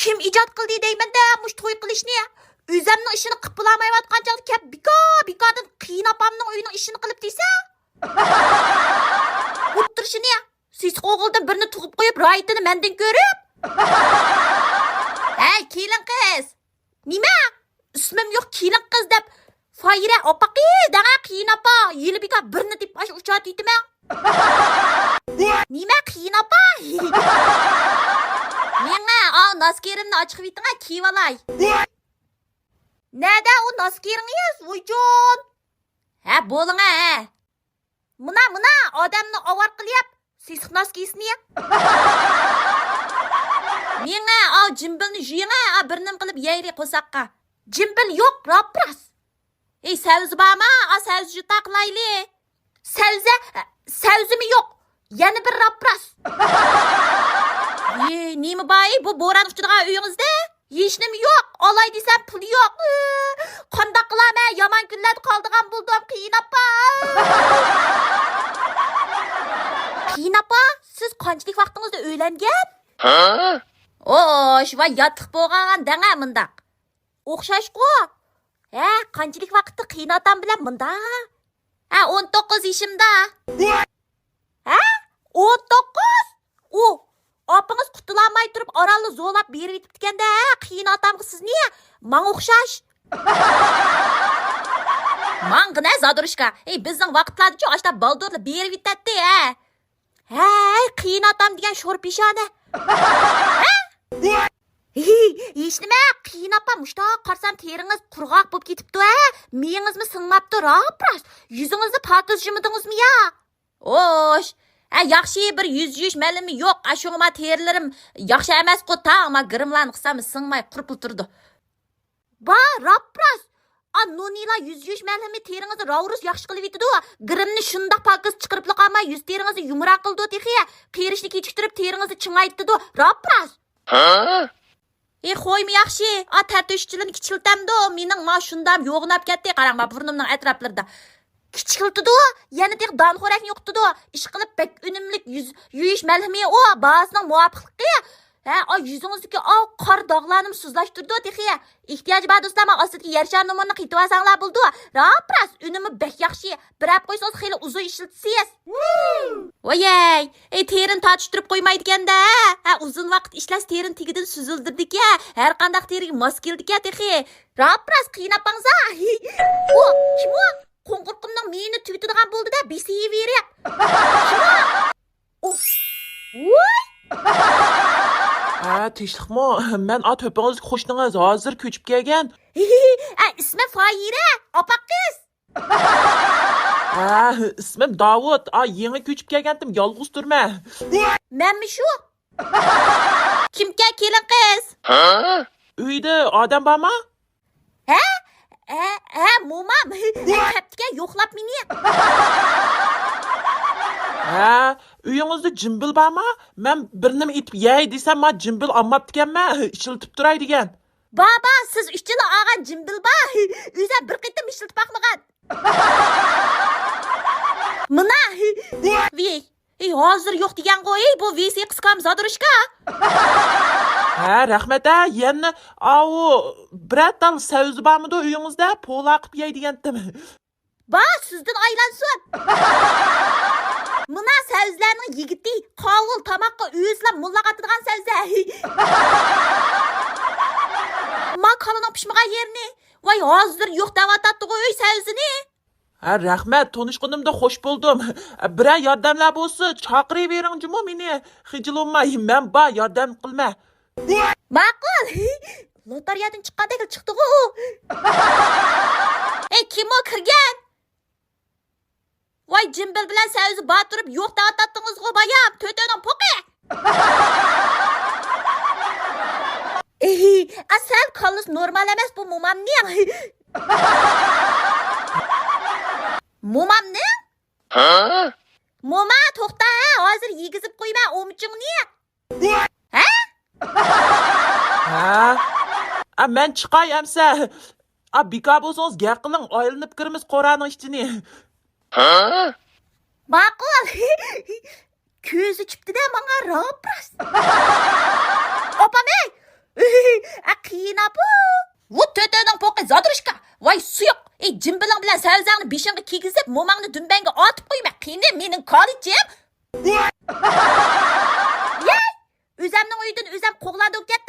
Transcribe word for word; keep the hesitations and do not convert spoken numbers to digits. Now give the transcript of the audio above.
كىم ئىجاد قىلدى دەيمەن-دە مۇشۇ توي قىلىشنى. ئۆزەمنىڭ ئىشىنى قىلىپ بولالمايۋاتقان چاغدا كەپ بىكار-بىكاردىن قېيىنئاپامنىڭ ئۆيىنىڭ ئىشىنى قىلىپ دېسە. ئولتۇرۇشىنى، سېسىق ئوغۇلدىن بىرنى تۇغۇپ قويۇپ، رايىتىنى مەندىن كۆرۈپ. ھەي، كېلىن قىز! نېمە؟ ئىسمىم يوق، كېلىن قىز دەپ، فايرە ئاپاقى دەڭە، قېيىنئاپا، ھېلى بىكار بىرنى دەپ ئاشۇ ئۇچاتىۋېتىمەن. نېمە، قېيىنئاپا؟ مېڭە، ئاۋۇ ناسكېرىمنى ئاچىقىۋېتىڭە، كىيىۋالاي. نەدە ئۇ ناسكېرىڭىز، ۋۇيجۇن؟ ھە، بولۇڭە، ھە. مۇنا، مۇنا، ئادەمنى ئاۋارە قىلىپ، سېسىق ناسكىسىنى. مېڭە، ئاۋۇ جىمبىلنى جۇيۇڭە، ئا، بىر نېمە قىلىپ يەيلى قورساققا. جىمبىل يوق، راپ-راست. ئەي، سەۋزە بارمۇ؟ ئا، سەۋزە جۇتا قىلايلى. سەۋزە، سەۋزىمۇ يوق. يەنە بىر راپ-راست. ئى، نېمە بار، ئى، بۇ بوران ئۇچىدىغان ئۆيىڭىزدە؟ ھېچنېمە يوق، ئالاي دېسەم پۇل يوق. قانداق قىلامەن، يامان كۈنلەردە قالىدىغان بولدۇم، قېيىنئاپا. قېيىنئاپا، سىز قانچىلىك ۋاقتىڭىزدا ئۆيلەنگەن؟ ھە؟ ئوش، ۋاي ياتلىق بولغان دەڭە مۇنداق. ئوخشاشقۇ. ھە، قانچىلىك ۋاقىتتا قېيىنئاتام بىلەن مۇنداق؟ ھە، ئون توققۇز يېشىمدا. ھە؟ ئون توققۇز؟ ئۇ، ئاپىڭىز قۇتۇلالماي تۇرۇپ ئارانلا زورلاپ بېرىۋېتىپتىكەن-دە، ھە، قېيىنئاتامغا سىزنى. ماڭا ئوخشاش. ماڭغىنە زادۇرۇشكا. ئەي، بىزنىڭ ۋاقىتلاردىچۇ ئاشتا بالدۇرلا بېرىۋېتەتتى، ھە. ھەي، قېيىنئاتام دېگەن شور پېشانە. ھە؟ ھېي، ھېچنېمە، قېيىنئاپا، مۇشتاق قارىسام تېرىڭىز قۇرغاق بولۇپ كېتىپتۇ، ھە؟ مېيىڭىزمۇ سىڭماپتۇ، راپ-راست. يۈزىڭىزنى پاكىز يۇمىدىڭىزمۇ يا؟ ئوش، ھە، ياخشى بىر يۈز يۇيۇش مەلھىمى يوق، ئاشۇڭا ما تېرىلىرىم ياخشى ئەمەسقۇ، تاڭ ما گىرىملارنى قىلسام سىڭماي قۇرۇپلا تۇرىدۇ. بار، راپ-راست. ئا، نونىلا يۈز يۇيۇش مەلھىمى تېرىڭىزنى راۋۇرۇس ياخشى قىلىۋېتىدۇ. گىرىمنى شۇنداق پاكىز چىقىرىپلا قالماي، يۈز تېرىڭىزنى يۇمران قىلىدۇ تېخى. قېرىشنى كېچىكتۈرۈپ، تېرىڭىزنى چىڭايتىدۇ. راپ-راست. ھە؟ ئى، خويمۇ ياخشى. ئا، تەر تۆشۈكچىلىرىنى كىچىكلىتەمدۇ؟ مېنىڭ ما شۇندام يوغىناپ كەتتى. قاراڭ، ما بۇرنۇمنىڭ ئەتراپلىرىدا. كىچىكلىتىدۇ، يەنە تېخى دانىخورەكنى يوقىتىدۇ. ئىشقىلىپ، بەك ئۈنۈملۈك يۈز يۇيۇش مەلھىمى ئۇ، باھاسىنىڭ مۇۋاپىقلىقى. ھە، ئا، يۈزىڭىزدىكى ئاۋۇ قارا داغلارنىمۇ سۇسلاشتۇرىدۇ تېخى. ئېھتىياجى بار دوستلار، ما ئاستىدىكى يەر شارى نومۇرىنى قېتىۋالساڭلار بولىدۇ. راپ-راست، ئۈنۈمى بەك ياخشى. بىر ئەپ قويسىڭىز خېلى ئۇزۇن ئىشلىتىسىز. ۋايەي، ئەي، تېرىنى تارتىشتۇرۇپ قويمايدىكەن-دە. ھە، ئۇزۇن ۋاقىت ئىشلەتسە تېرىنى تېگىدىن سۈزۈلدۈرىدىكەن. ھەر قانداق تېرىگە ماس كېلىدىكەن تېخى. راپ-راست قىيناپاڭزا. ئۇ، كىم ئۇ؟ قوڭغۇرىقىمنىڭ مېيىنى تۈگىتىدىغان بولدى-دە، بېسىۋېرىپ. كىم ئۇ؟ ئۇ، ۋوي! ھە، تىنچلىقمۇ؟ مەن ئا تۆپىڭىزدىكى قوشنىڭىز، ھازىر كۆچۈپ كەلگەن. ئە، ئىسمى فايىرە، ئاپاق قىز. ھە، ئىسمىم داۋۇت. ئا، يېڭى كۆچۈپ كەلگەنتىم، يالغۇز تۇرمەن. مەنمۇ شۇ. كىمكەن كېلىن قىز؟ ئۆيدە ئادەم بارمۇ؟ ھە؟ ھە، ھە، مومام. كەپتىكەن يوقلاپ مېنى. ھە، ئۆيىڭىزدە جىمبىل بارمۇ؟ مەن بىر نېمە ئېتىپ يەي دېسەم، ما جىمبىل ئالماپتىكەنمەن، ئىشلىتىپ تۇراي دېگەن. بار، بار، سىز ئۈچۈنلا ئالغان جىمبىل بار. ئۆزۈم بىر قېتىم ئىشلىتىپ باقمىغان. مانا. ۋىي، ھېي، ھازىر يوق دېگەنغۇ، ھېي، بۇ ۋىسى قىسقام زادۇرۇشكا. ھە، رەھمەت، ھە، يەنە ئاۋۇ بىرەر تال سەۋزە بارمىدۇ ئۆيىڭىزدە؟ پولا قىپ يەي دېگەنتىم. بار، سىزدىن ئايلانسۇن. مانا سەۋزىلەرنىڭ يىگىتى، قاۋۇل، تاماققا ئۆزىلا موللاق ئاتىدىغان سەۋزە. ما كالىنىڭ پىشمىغان يېرىنى. ۋاي، ھازىر يوق دەۋاتاتتىغۇ ئۆي سەۋزىنى. ھە، رەھمەت، تونۇشقىنىمدا خوش بولدۇم. بىرەر ياردەملەر بولسا چاقىرىۋېرىڭ جۇمۇ مېنى. خىجىل بولماي، مەن بار، ياردەم قىلمە. ماقۇل. لوتارىيەدىن چىققاندەكلا چىقتىغۇ ئۇ. ئەي، كىم ئۇ كىرگەن؟ ۋاي، جىمبىل بىلەن سەۋزە بار تۇرۇپ يوق دەۋاتاتتىڭىزغۇ بايام، تۆتۆنىڭ پوقى! ئېھى، ئا، سەل كاللىسى نورمال ئەمەس بۇ مومامنىڭ. مومامنىڭ؟ ھە؟ موما، توختا، ھە، ھازىر يېگۈزۈپ قويىمەن ئومىچىڭنى. ھە؟ ھە؟ ئا، مەن چىقاي ئەمسە. ئا، بىكار بولسىڭىز گەپ قىلىڭ، ئايلىنىپ كىرىمىز قورانىڭ ئىچىنى. ھە؟ ماقۇل. كۆزى چۈشۈپتۇ-دە ماڭا راپ-راست. ئاپام، ئەي! ئاپۇ! ۋۇ تۆتۆنىڭ پوقى زادۇرۇشكا! ۋاي سۇيۇق! ئەي جىمبىلىڭ بىلەن سەۋزەڭنى بېشىڭغا كىيگۈزۈپ، موماڭنى دۈمبەڭگە ئاتىپ قويما، قېنى مېنىڭ كالىچىم! يەي! ئۆزەمنىڭ ئۆيىدىن ئۆزەم قوغلايدىكەن،